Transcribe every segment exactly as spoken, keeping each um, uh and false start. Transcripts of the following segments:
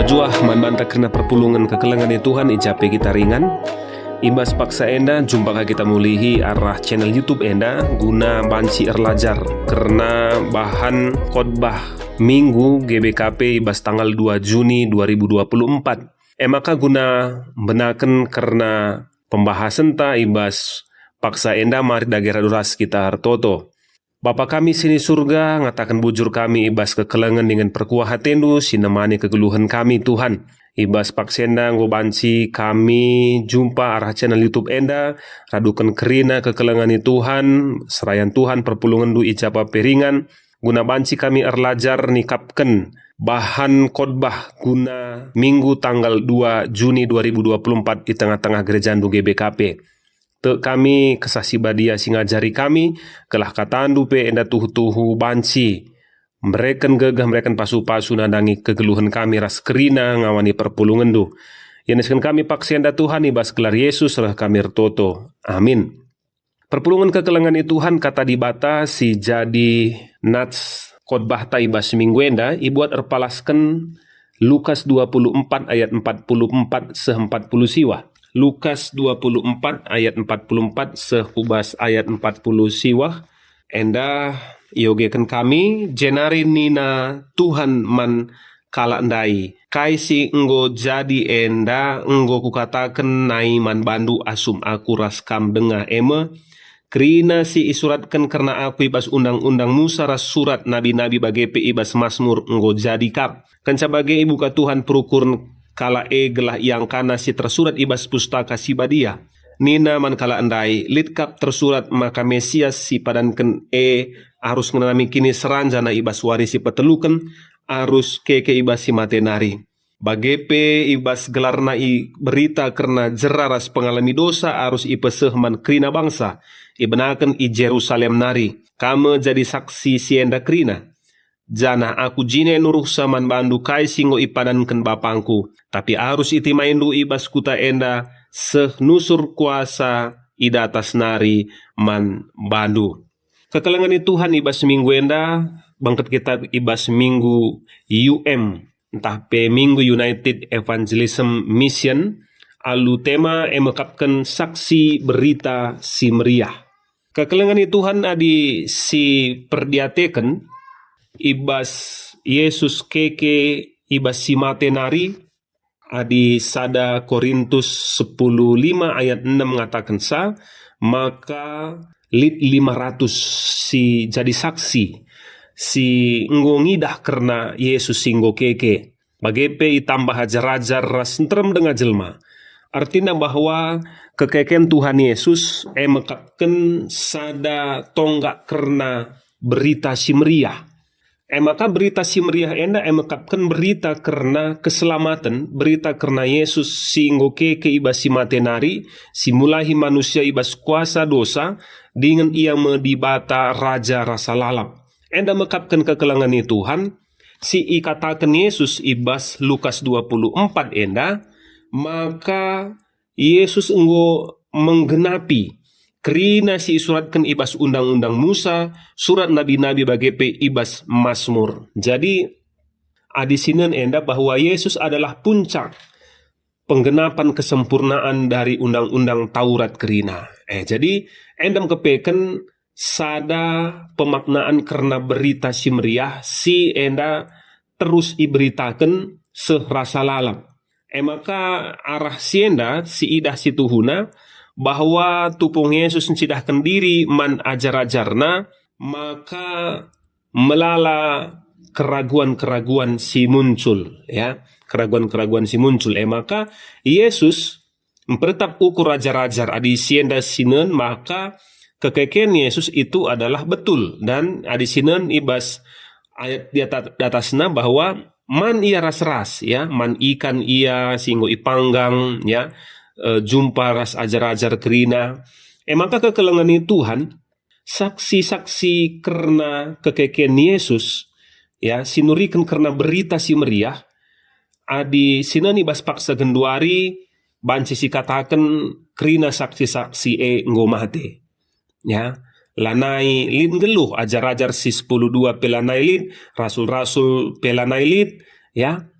Juah man banta kerna perpulungen kekelengen Tuhan i ja pe kita ringan. I bas paksa enda, jumpa ka kita mulihi arah channel YouTube enda guna banci erlajar kerna bahan khotbah Minggu G B K P i bas tanggal dua Juni dua ribu dua puluh empat. E maka guna mbenaken kerna pembahasenta i bas paksa enda, mari dage radu ras kita ertoto. Bapa kami si ni Surga, ngataken bujur kami i bas kekelengen dingen perkuah ateNdu si nemani kegeluhen kami, Tuhan. I bas paksa enda enggo banci kami jumpa arah channel YouTube enda, raduken kerina kekelengen Tuhan, serayan Tuhan perpulungenNdu i ja pe ringan, guna banci kami erlajar nikapken bahan khotbah guna Minggu tanggal dua Juni dua ribu dua puluh empat i tengah-tengah gerejaNdu G B K P. Tek kami Kesah Si Badia si ngajari kami, gelah kataNdu pe enda tuhu-tuhu banci mereken gegeh, mereken pasu-pasu nandangi kegeluhen kami ras kerina ngawani perpulungenNdu. Ianisken kami paksa enda, Tuhan, i bas gelar Yesus reh kami ertoto. Amin. Perpulungen kekelengen Tuhan, Kata Dibata si jadi nats khotbahta i bas minggu enda ibuat erpalasken Lukas dua puluh empat ayat empat puluh empat seh empat puluh siwah. Lukas dua puluh empat ayat empat puluh empat seh ku bas ayat empat puluh siwah. Enda iogeken kami, jenari nina Tuhan man kalak ndai, "Kai si enggo jadi enda enggo kukataken nai man bandu asum Aku ras kam denga, e me, kerina si isuratken kerna Aku i bas Undang-undang Musa ras surat nabi-nabi bage pe i bas Masmur enggo jadi kap." Kenca bage ibuka Tuhan perukuren kalak e gelah iangkana si tersurat i bas Pustaka Si Badia. Nina man kalak ndai, "Lit kap tersurat maka Mesias si padanken e arus ngenanami kiniseran janah i bas wari si peteluken arus keke i bas si mate nari. Bage pe i bas gelarna iberita kerna jera ras pengalemi dosa arus ipeseh man kerina bangsa, ibenaken i Jerusalem nari. Kam me jadi saksi si enda kerina. Janah Aku jine nuruhsa man bandu kai si enggo ipadanken BapangKu, tapi arus itimaindu i bas kuta enda seh nusur kuasa i datas nari man bandu." Kekelengen Tuhan, i bas minggu enda bengket kita i bas minggu U M, ntah pe Minggu United Evangelism Mission, alu tema e mekapken Saksi Berita Si Meriah. Kekelengen Tuhan, adi si perdiateken i bas Yesus keke i bas si mate nari, adi sada Korintus sepuluh lima ayat enam ngatakensa, maka lit lima ratus si jadi saksi, si enggo ngidah kerna Yesus si enggo keke. Bage pe itambah ajar-ajar ras nterem denga jelma. Ertina bahwa kekeken Tuhan Yesus e mekapken sada tonggak kerna Berita Si Meriah. E maka Berita Si Meriah enda e mekapken berita kerna keselamaten, berita kerna Yesus si enggo keke i bas si mate nari, si mulahi manusia i bas kuasa dosa, dingen Ia me Dibata Raja rasa lalap. Enda mekapken kekelengen Tuhan, si ikataken Yesus i bas Lukas dua puluh empat enda, maka Yesus enggo menggenapi kerina si isuratken i bas Undang-undang Musa, surat nabi-nabi bage pe i bas Masmur. Jadi, adi sinen enda bahwa Yesus adalah puncak penggenapan kesempurnaan dari Undang-undang Taurat kerina. Eh, jadi, enda mekapken sada pemaknaan kerna Berita Si Meriah si enda terus iberitaken seh rasa lalap. E maka arah si enda si idah si tuhuna bahwa tupung Yesus ncidahken diri man ajar-ajarNa, maka melala keraguan-keraguan si muncul, ya, keraguan-keraguan si muncul. E maka Yesus mpertap ukur ajar-ajar, adi si enda sinen maka kekeken Yesus itu adalah betul, dan adi sinen i bas ayat di atas, di atasna bahwa man Ia ras-ras, ya, man ikan Ia si enggo ipanggang, ya, eh, jumpa ras ajar-ajar kerina. E maka kekelengen Tuhan, saksi-saksi kerna kekeken Yesus, ya, si nuriken kerna Berita Si Meriah, adi sinen i bas paksa genduari, banci sikataken kerina saksi-saksi e enggo mate. Ya, lanai lit nggeluh, ajar-ajar si sepuluh dua pe lanai lit, rasul-rasul pe lanai lit, ya.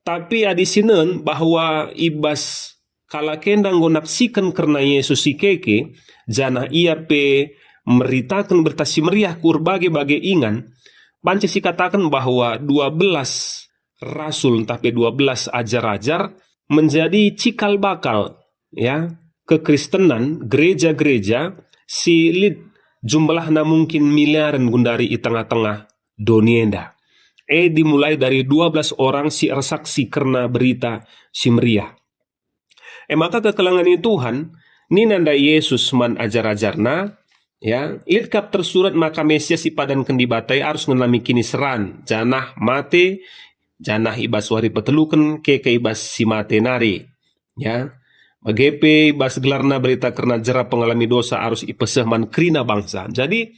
Tapi adi sinen bahwa i bas kalak enda enggo naksiken kerna Yesus si keke, janah ia pe meritaken Berita Si Meriah ku erbage-bage ingan, banci sikataken bahwa dua belas rasul ntah pe dua belas ajar-ajar menjadi cikal bakal, ya, kekristenan, gereja-gereja si lit jumlahna mungkin miliaren gundari i tengah-tengah doni enda. E, dimulai dari dua belas orang si ersaksi kerna Berita Si Meriah. E maka kekelengen Tuhan, nina ndai Yesus man ajar-ajarNa, ya, lit kap tersurat maka Mesias si ipadanken Dibata e arus ngenami kiniseran, janah mate, janah i bas wari peteluken keke i bas si mate nari. Ya, bage pe i bas gelarNa berita kerna jera pengalami dosa arus ipeseh man kerina bangsa. Jadi,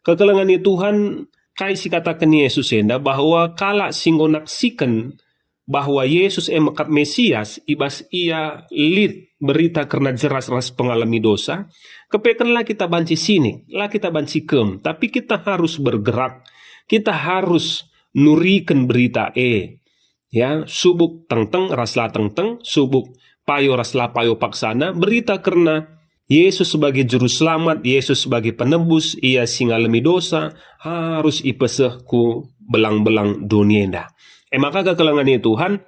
kekelengen Tuhan, kai si kataken Yesus enda bahwa kalak si enggo naksiken bahwa Yesus e mekap Mesias, i bas ia lit berita kerna jera ras pengalami dosa, kepeken la kita banci sinik, la kita banci kem, tapi kita harus bergerak, kita harus nuriken berita e. Ya, subuk tengteng ras la tengteng, subuk payo ras la payo paksana, berita kerna Yesus sebagai Juru Selamat, Yesus sebagai Penebus, Ia si ngalemi dosa, harus ipeseh ku belang-belang doni enda. E maka kekelengen Tuhan,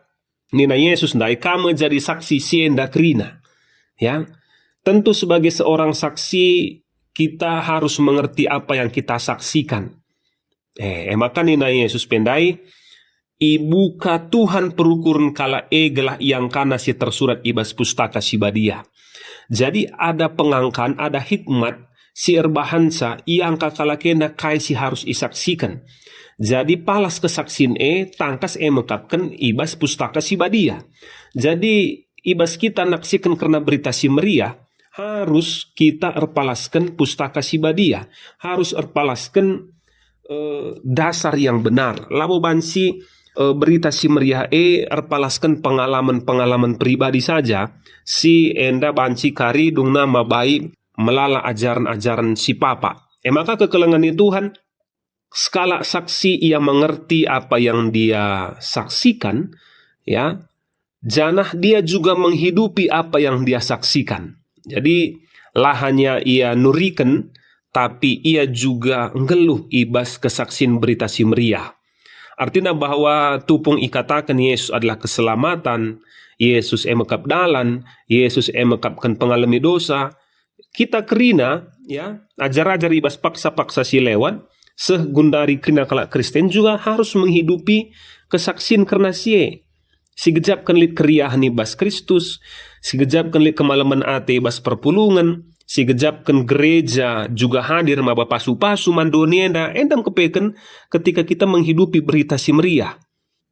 nina Yesus ndai, "Kam me jadi saksi si enda kerina." Ya, tentu sebagai seorang saksi, kita harus mengerti apa yang kita saksikan. Eh, e maka nina Yesus pe ndai, "Ibuka Tuhan perukuren kalak e gelah iangkana si tersurat i bas Pustaka Si Badia." Jadi ada pengangkan, ada hikmat si erbahanca iangka kalak enda kai si harus isaksiken. Jadi palas kesaksin e, tangkas e mekapken i bas Pustaka Si Badia. Jadi i bas kita naksiken kerna Berita Si Meriah, harus kita erpalasken Pustaka Si Badia, harus erpalasken eh, dasar yang benar. Labo banci, eh, Berita Si Meriah e erpalasken pengalaman-pengalaman pribadi saja, si enda banci kari dungna mabai melala ajaren-ajaren si papa. E maka kekelengen Tuhan, sekalak saksi ia mengerti apa yang dia saksikan, ya, janah dia juga menghidupi apa yang dia saksikan. Jadi, la hanya ia nuriken, tapi ia juga nggeluh i bas kesaksin Berita Si Meriah. Artina bahwa tupung ikataken Yesus adalah keselamatan, Yesus e mekap dalan, Yesus e mekapken pengalemi dosa, kita kerina, ya, ajar-ajar i bas paksa-paksa si lewat, seh gundari kerina kalak Kristen juga harus menghidupi kesaksin kerna si e. Si gejapken lit keriahen i bas Kristus, si gejapken lit kemalemen ate i bas perpulungen, si gejapken gereja juga hadir maba pasu-pasu man doni enda, enda me kepeken ketika kita menghidupi Berita Si Meriah.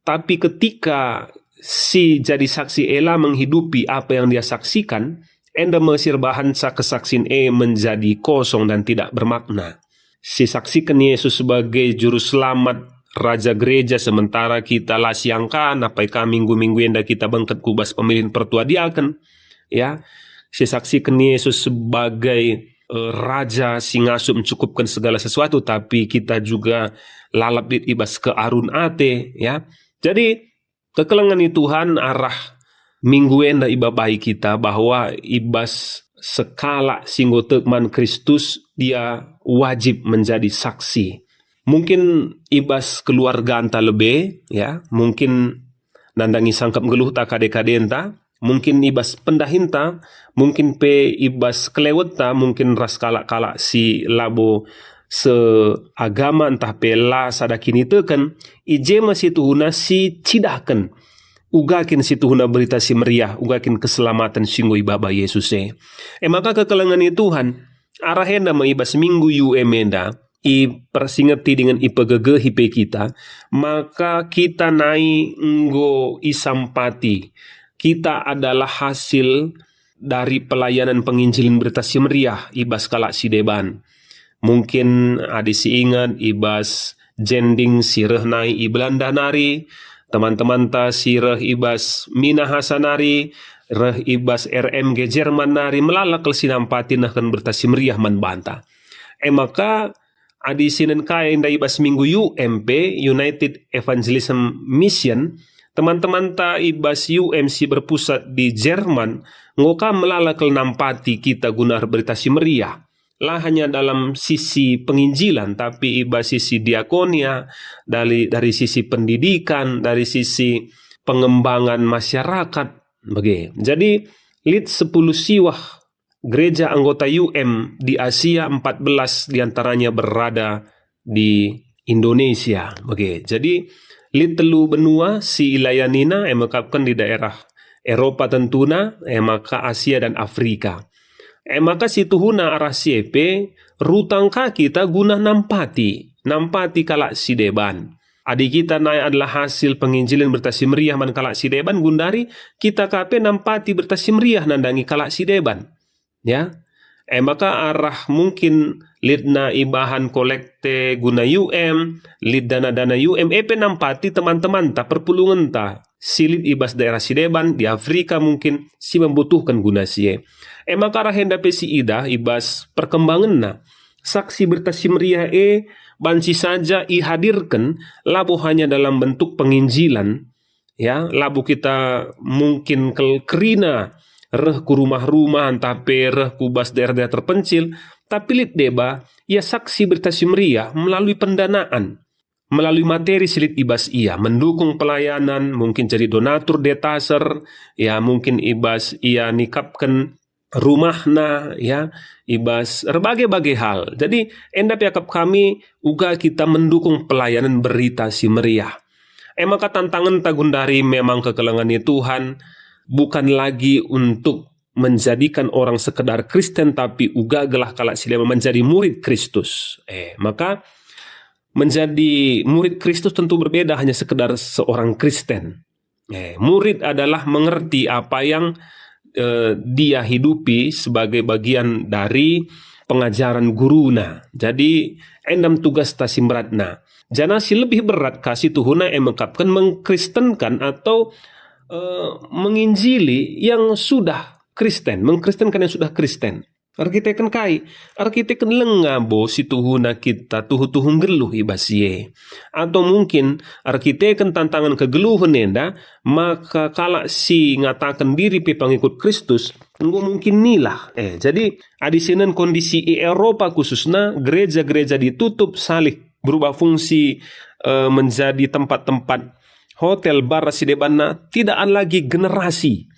Tapi ketika si jadi saksi e la menghidupi apa yang dia saksikan, enda me si erbahanca kesaksin e menjadi kosong dan tidak bermakna. Si saksiken Yesus sebagai Juru Selamat, Raja Gereja, sementara kita la siangka, napai ka minggu-minggu enda kita bengket ku bas pemilihen pertua diaken, ya. Si saksiken Yesus sebagai, eh, Raja si ngasup mencukupken segala sesuatu, tapi kita juga lalap lit i bas kearun ate, ya. Jadi, kekelengen Tuhan, arah minggu enda ibabai kita bahwa i bas sekalak si enggo tek man Kristus, dia wajib menjadi saksi. Mungkin i bas keluarganta lebe, ya, mungkin nandangi sangkep nggeluhta kade-kadenta, mungkin i bas pendahinta, mungkin pe i bas kelewetta, mungkin ras kalak-kalak si labo seagama ntah pe la sada kiniteken, i je me si tuhuna si cidahken, uga kin si tuhuna Berita Si Meriah, uga kin keselamaten si enggo ibaba Yesus e. E maka kekelengen Tuhan, arah enda me i bas minggu U M enda, ipersingeti dingen ipegegehi pe kita, maka kita nai enggo isampati. Kita adalah hasil dari pelayanan penginjilen Berita Si Meriah i bas kalak si deban. Mungkin adi si inget i bas Jending si reh nai i Belanda nari, teman-temanta si reh i bas Minahasa nari, reh i bas R M G Jerman nari, melala kal sinampati nehken Berita Si Meriah man banta. E maka, adi sinen kai ndai i bas minggu U M P, United Evangelism Mission, Teman-temanta i bas U M si berpusat di Jerman enggo ka melala kal nampati kita guna erberita si meriah. La hanya dalam sisi penginjilan, tapi i bas sisi diakonia, dari, dari sisi pendidikan, dari sisi pengembangan masyarakat, bage. Jadi, lit sepuluh siwah gereja anggota U M di Asia, empat belas diantaranya berada di Indonesia. Oke, jadi lit telu benua si ilayanina, e mekapken di daerah Eropa tentuna, e maka Asia dan Afrika. E maka situhuna arah si e pe, rutang ka kita guna nampati, nampati kalak si deban. Adi kita nai adalah hasil penginjilen berita si meriah man kalak si deban, gundari kita ka pe nampati berita si meriah nandangi kalak si deban. Ya. E maka arah mungkin litna ibahan kolekte guna U M, lit dana-dana U M, e pe nampati teman-temanta, perpulungenta, si lit i bas daerah si deban, di Afrika mungkin, si membutuhken guna si e. E maka arah enda pe si idah i bas perkembangenna. Saksi berita si meriah e banci saja ihadirken labo hanya dalam bentuk penginjilan, ya, labo kita mungkin kel kerina reh ku rumah-rumah, ntah pe reh ku bas daerah-daerah terpencil, tapi lit deba ia saksi berita si meriah melalui pendanaan, melalui materi si lit i bas ia, mendukung pelayanan, mungkin jadi donatur detaser, ya, mungkin i bas ia nikapken rumahna, ya, i bas erbage-bage hal. Jadi, enda pe akap kami uga kita mendukung pelayanan berita si meriah. E maka tantangenta gundari memang kekelengen Tuhan, bukan lagi untuk menjadikan orang sekedar Kristen, tapi uga gelah kalak si deban menjadi murid Kristus. Eh, maka menjadi murid Kristus tentu berbeda hanya sekedar seorang Kristen. Eh, murid adalah mengerti apa yang, eh, dia hidupi sebagai bagian dari pengajaren guruna. Jadi, endam tugas ta si beratna. Janah si lebih berat ka situhuna e mekapken mengkristenkan atau, eh, menginjili yang sudah Kristen, mengkristenkan yang sudah Kristen. Erkiteken kai? Erkiteken langa bo situhuna kita tuhu-tuhu nggeluh i bas si e. Atau mungkin erkiteken tantangan kegeluhen enda, maka kalak si ngataken diri pe pengikut Kristus enggo mungkin nilah. Eh, jadi, adi sinen kondisi i Eropa khususna, gereja-gereja ditutup salih berubah fungsi, eh, menjadi tempat-tempat hotel, bar, si debanna tidak ada lagi generasi.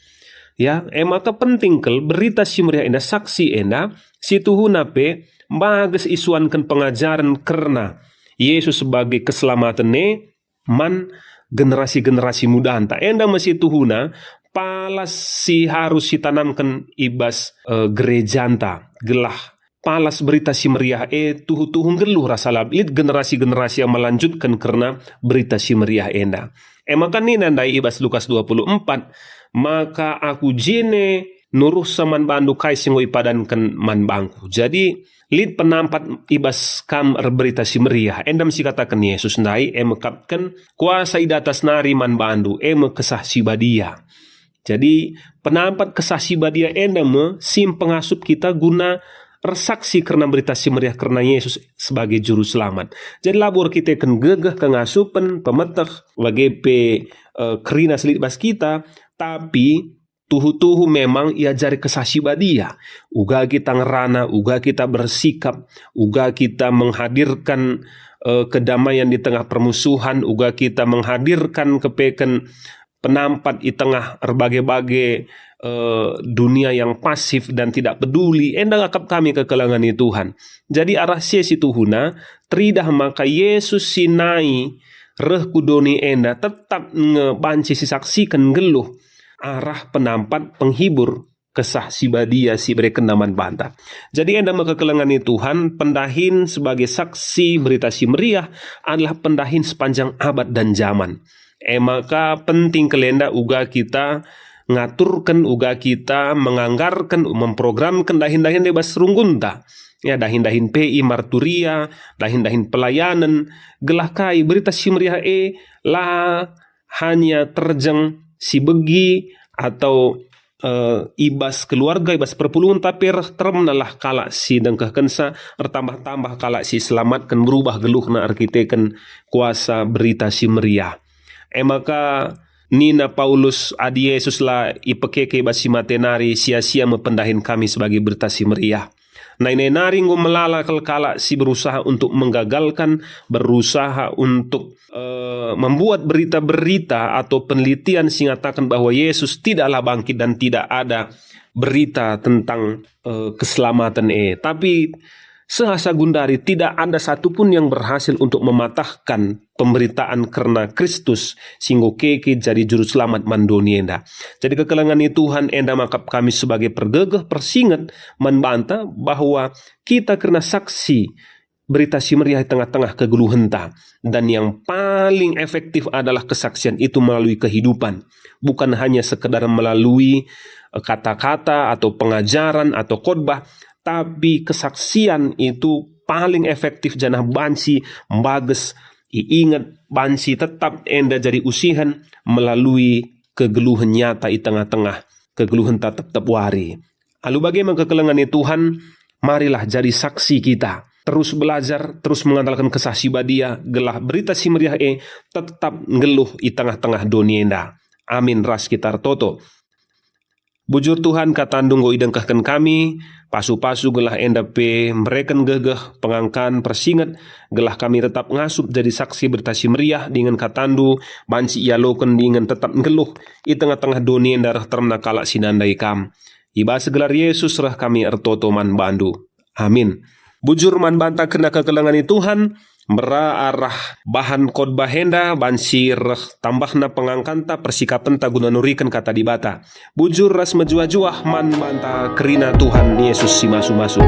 Ya, e maka penting kal berita si meriah enda, saksi enda, situhuna pe mbages isuanken pengajaren kerna Yesus sebagai keselamaten e man generasi-generasi mudanta. Enda me situhuna palas si harus sitanamken i bas, eh, gerejanta, gelah palas berita si meriah e tuhu-tuhu nggeluh rasa la lit generasi-generasi yang melanjutken kerna berita si meriah enda. E maka nina ndai i bas Lukas dua puluh empat, "Maka aku jine nuruhsa man bandu kai si enggo ipadanken man bangku." Jadi, lit penampat i bas kam erberita si meriah. Enda me sikataken Yesus ndai, e mekapken kuasa i datas nari man bandu, e me Kesah Si Badia. Jadi, penampat Kesah Si Badia enda me si mpengasup kita guna ersaksi kerna berita si meriah kerna Yesus sebagai Juru Selamat. Jadi, labo erkiteken gegeh, kengasupen, pemeteh, bage pe, eh, kerina si lit bas kita, tapi tuhu-tuhu memang iajari Kesah Si Badia. Uga kita ngerana, uga kita bersikap, uga kita menghadirkan, eh, kedamaian di tengah permusuhan, uga kita menghadirkan kepeken penampat i tengah erbage-bage, eh, dunia yang pasif dan tidak peduli, enda akap kami kekelengen Tuhan. Jadi arah si e situhuna, teridah maka Yesus si nai reh ku doni enda tetap nge banci sisaksiken nggeluh arah penampat penghibur Kesah Si Badia si iberekenNa man banta. Jadi enda me kekelengen Tuhan, pendahin sebagai saksi berita si meriah adalah pendahin sepanjang abad dan zaman. E maka penting kal enda uga kita ngaturken, uga kita menganggarken, memprogramken dahin-dahin i bas runggunta. Ya, dahin-dahin P I Marturia, dahin-dahin pelayanen, gelah kai berita si meriah e la hanya terjeng si begi atau, eh, i bas keluarga, i bas perpulungen, tapi reh teremna lah kalak si dengkehkenca, ertambah-tambah kalak si selamatken, berubah geluhna erkiteken kuasa berita si meriah. E maka Nina Paulus, "Adi Jesus la ipekeke bas si mate nari, sia-sia me pendahin kami sebagai Berita Si Meriah." Nai-nai nari enggo melala kal kalak si berusaha untuk menggagalkan, berusaha untuk, eh, membuat berita-berita atau penelitian si ngataken bahwa Yesus tidaklah bangkit dan tidak ada berita tentang, eh, keselamatan e. Tapi seh asa gundari tidak ada satupun yang berhasil untuk mematahkan pemberitaan kerna Kristus si enggo keke jadi juru selamat man doni enda. Jadi kekelengen ni Tuhan enda maka kami sebagai pergegeh persinget man banta bahwa kita kerna saksi Berita Si Meriah i tengah-tengah kegeluhenta. Dan yang paling efektif adalah kesaksian itu melalui kehidupan. Bukan hanya sekedar melalui, eh, kata-kata atau pengajaran atau khotbah, tapi kesaksian itu paling efektif janah banci mbages iinget, banci tetap enda jadi usihen melalui kegeluhen nyata i tengah-tengah kegeluhenta tep-tep wari. Alu bage me kekelengen ni Tuhan, marilah jadi saksi kita. Terus belajar, terus mengandalken Kesah Si Badia, gelah Berita Si Meriah e tetap nggeluh i tengah-tengah doni enda. Amin, ras kita ertoto. Bujur Tuhan, katandu enggo idengkehken kami, pasu-pasu gelah enda pe mbereken gegeh, pengangkan, persinget, gelah kami tetap ngasup jadi saksi Berita Si Meriah dingen katandu banci ialoken dingen tetap nggeluh i tengah-tengah doni enda reh teremna kalak si nandai Kam. I bas gelar Yesus reh kami ertoto man bandu. Amin. Bujur man banta kerna kekelengen ni Tuhan, mera arah bahan khotbah enda banci reh tambahna pengangkanta persikapenta guna nuriken Kata Dibata. Bujur ras mejuah-juah man banta kerina Tuhan Yesus si masu-masu.